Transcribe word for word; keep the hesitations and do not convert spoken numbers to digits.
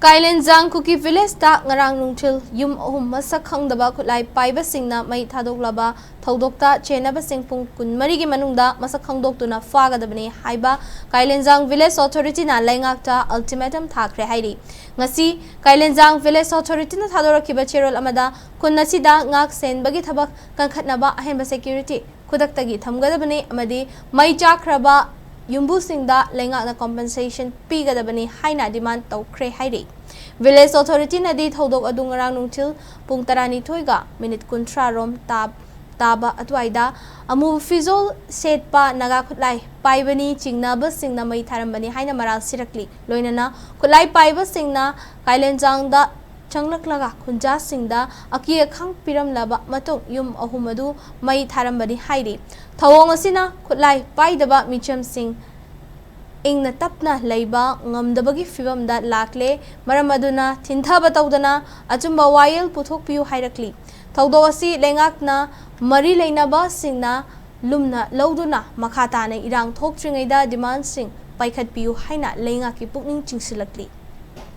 ꯀꯥꯏꯂꯦꯟꯖꯥꯡ ꯀꯨꯀꯤ ꯚꯤꯂꯦꯖꯇ ꯉꯔꯥꯡ ꯅꯨꯡꯊꯤꯜ ꯌꯨꯝ ꯑꯍꯨꯝ ꯃꯁꯛ ꯈꯪꯗꯕ ꯈꯨꯠꯂꯥꯏ ꯄꯥꯏꯕꯁꯤꯡꯅ ꯃꯩ ꯊꯥꯗꯣꯛꯂꯕ ꯊꯧꯗꯣꯛꯇ ꯆꯦꯟꯅꯕꯁꯤꯡ ꯄꯨꯡ ꯀꯨꯟꯃꯔꯤꯒꯤ ꯃꯅꯨꯡꯗ ꯃꯁꯛ ꯈꯪꯗꯣꯛꯇꯨꯅ ꯐꯥꯒꯗꯕꯅꯤ ꯍꯥꯏꯕ ꯀꯥꯏꯂꯦꯟꯖꯥꯡ ꯚꯤꯂꯦꯖ ꯑꯣꯊꯣꯔꯤꯇꯤꯅ ꯂꯩꯉꯥꯛꯇ ꯑꯜꯇꯤꯃꯦꯇꯝ ꯊꯥꯈ꯭ꯔꯦ ꯍꯥꯏꯔꯤ꯫ ꯉꯁꯤ ꯀꯥꯏꯂꯦꯟꯖꯥꯡ ꯚꯤꯂꯦꯖ ꯑꯣꯊꯣꯔꯤꯇꯤꯅ ꯊꯥꯗꯣꯔꯛꯈꯤꯕ ꯆꯦꯔꯣꯜ ꯑꯃꯗ ꯈꯨꯟ ꯑꯁꯤꯗ ꯉꯥꯛ ꯁꯦꯟꯕꯒꯤ ꯊꯕꯛ ꯀꯟꯈꯠꯅꯕ ꯑꯍꯦꯟꯕ ꯁꯦꯀ꯭ꯌꯨꯔꯤꯇꯤ ꯈꯨꯗꯛꯇꯒꯤ ꯊꯝꯒꯗꯕꯅꯤ ꯑꯃꯗꯤ ꯃꯩ ꯆꯥꯛꯈ꯭ꯔꯕ ꯌꯨꯝꯕꯨꯁꯤꯡꯗ ꯂꯩꯉꯥꯛꯅ ꯀꯣꯝꯄꯦꯟꯁꯦꯁꯟ ꯄꯤꯒꯗꯕꯅꯤ ꯍꯥꯏꯅ ꯗꯤꯃꯥꯟ ꯇꯧꯈ꯭ꯔꯦ ꯍꯥꯏꯔꯤ꯫ ꯚꯤꯂꯦꯖ ꯑꯣꯊꯣꯔꯤꯇꯤꯅꯗꯤ ꯊꯧꯗꯣꯛ ꯑꯗꯨ ꯉꯔꯥꯡ ꯅꯨꯡꯊꯤꯜ ꯄꯨꯡ ꯇꯔꯥꯅꯤꯊꯣꯏꯒ ꯃꯤꯅꯤꯠ ꯀꯨꯟꯊ꯭ꯔꯥ ꯔꯣꯝ ꯇꯥꯕ ꯑꯗꯨꯋꯥꯏꯗ ꯑꯃꯨꯕ ꯐꯤꯖꯣꯜ ꯁꯦꯠꯄ ꯅꯥꯒꯥ ꯈꯨꯠꯂꯥꯏ ꯄꯥꯏꯕꯅꯤ ꯆꯤꯡꯅꯕꯁꯤꯡꯅ ꯃꯩ ꯊꯥꯔꯝꯕꯅꯤ ꯍꯥꯏꯅ ꯃꯔꯥꯜ ꯁꯤꯔꯛꯂꯤ꯫ ꯂꯣꯏꯅꯅ ꯈꯨꯠꯂꯥꯏ ꯄꯥꯏꯕꯁꯤꯡꯅ ꯀꯥꯏꯂꯦꯟꯖꯥꯡꯗ ꯆꯪꯂꯛꯂꯒ ꯈꯨꯟꯖꯥꯁꯤꯡꯗ ꯑꯀꯤ ꯑꯈꯪ ꯄꯤꯔꯝꯂꯕ ꯃꯇꯨꯡ ꯌꯨꯝ ꯑꯍꯨꯝ ꯑꯗꯨ ꯃꯩ ꯊꯥꯔꯝꯕꯅꯤ ꯍꯥꯏꯔꯤ꯫ ꯊꯧꯑꯣꯡ ꯑꯁꯤꯅ ꯈꯨꯠꯂꯥꯏ ꯄꯥꯏꯗꯕ ꯃꯤꯆꯝꯁꯤꯡ ꯏꯪꯅ ꯇꯞꯅ ꯂꯩꯕ ꯉꯝꯗꯕꯒꯤ ꯐꯤꯕꯝꯗ ꯂꯥꯛꯂꯦ꯫ ꯃꯔꯝ ꯑꯗꯨꯅ ꯊꯤꯟꯊꯕ ꯇꯧꯗꯅ ꯑꯆꯨꯝꯕ ꯋꯥꯌꯦꯜ ꯄꯨꯊꯣꯛꯄꯤꯌꯨ ꯍꯥꯏꯔꯛꯂꯤ꯫ ꯊꯧꯗꯣꯛ ꯑꯁꯤ ꯂꯩꯉꯥꯛꯅ ꯃꯔꯤ ꯂꯩꯅꯕꯁꯤꯡꯅ ꯂꯨꯝꯅ ꯂꯧꯗꯨꯅ ꯃꯈꯥ ꯇꯥꯅ ꯏꯔꯥꯡ ꯊꯣꯛꯇ꯭ꯔꯤꯉꯩꯗ ꯗꯤꯃꯥꯟꯁꯤꯡ ꯄꯥꯏꯈꯠꯄꯤꯌꯨ ꯍꯥꯏꯅ ꯂꯩꯉꯥꯛꯀꯤ ꯄꯨꯛꯅꯤꯡ ꯆꯤꯡꯁꯤꯜꯂꯛꯂꯤ꯫